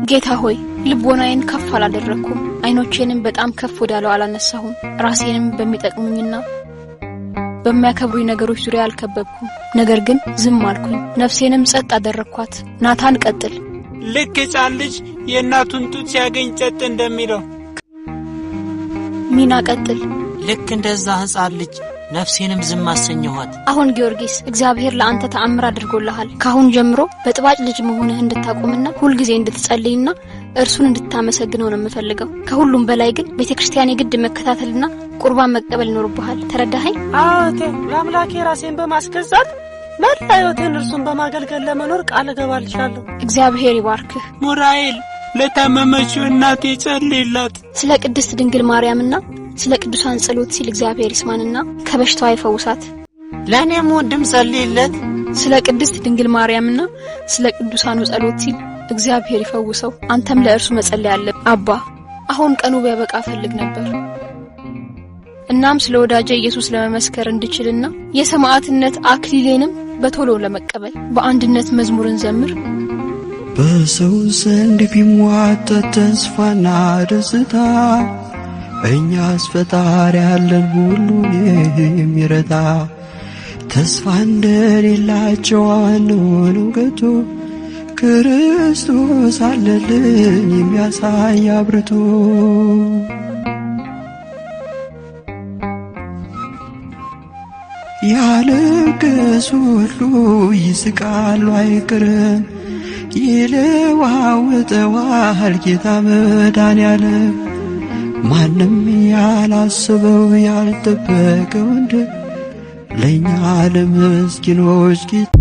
ጌታ ሆይ፣ ልቦናዬን ከፍ አላደረግኩም፣ ዓይኖቼንም በጣም ከፍ ወዳለው አላነሳሁም። ራሴንም በሚጠቅሙኝና በሚያከብሩኝ ነገሮች ዙሪያ አልከበብኩም። ነገር ግን ዝም አልኩኝ፣ ነፍሴንም ጸጥ አደረግኳት። ናታን ቀጥል። ልክ ሕፃን ልጅ የእናቱን ጡት ሲያገኝ ጸጥ እንደሚለው። ሚና ቀጥል። ልክ እንደዛ ሕፃን ልጅ ነፍሴንም ዝም አሰኘኋት። አሁን ጊዮርጊስ፣ እግዚአብሔር ለአንተ ተአምር አድርጎልሃል። ካሁን ጀምሮ በጥባጭ ልጅ መሆንህ እንድታቆምና ሁልጊዜ እንድትጸልይና እርሱን እንድታመሰግነው ነው የምፈልገው። ከሁሉም በላይ ግን ቤተ ክርስቲያን የግድ መከታተልና ቁርባን መቀበል ይኖርብሃል። ተረዳኸኝ? አዎ እቴ፣ ለአምላኬ ራሴን በማስገዛት መላ ሕይወቴን እርሱን በማገልገል ለመኖር ቃል እገባልሻለሁ። እግዚአብሔር ይባርክህ። ሙራኤል፣ ለታመመችው እናቴ ጸልይላት። ስለ ቅድስት ድንግል ማርያምና ስለ ቅዱሳን ጸሎት ሲል እግዚአብሔር ይስማንና ከበሽታዋ ይፈውሳት። ለእኔም ወንድም ጸልይለት። ስለ ቅድስት ድንግል ማርያምና ስለ ቅዱሳኑ ጸሎት ሲል እግዚአብሔር ይፈውሰው። አንተም ለእርሱ መጸለይ አለ። አባ፣ አሁን ቀኑ ቢያበቃ እፈልግ ነበር። እናም ስለ ወዳጄ ኢየሱስ ለመመስከር እንድችልና የሰማዕትነት አክሊሌንም በቶሎ ለመቀበል በአንድነት መዝሙርን ዘምር። በሰው ዘንድ ቢሟጠጥ ተስፋና ደስታ፣ እኛስ ፈጣሪ ያለን ሁሉን የሚረታ። ተስፋ እንደሌላቸው አንሆንም ከቶ፣ ክርስቶስ አለልን የሚያሳይ አብርቶ። ያለቀሱ ሁሉ ይስቃሉ አይቀርም፣ ይለዋውጠዋል ጌታ መድኃኔዓለም። ማንም ያላሰበው ያልጠበቀው እንደ ለእኛ ለምስኪኖች ጌታ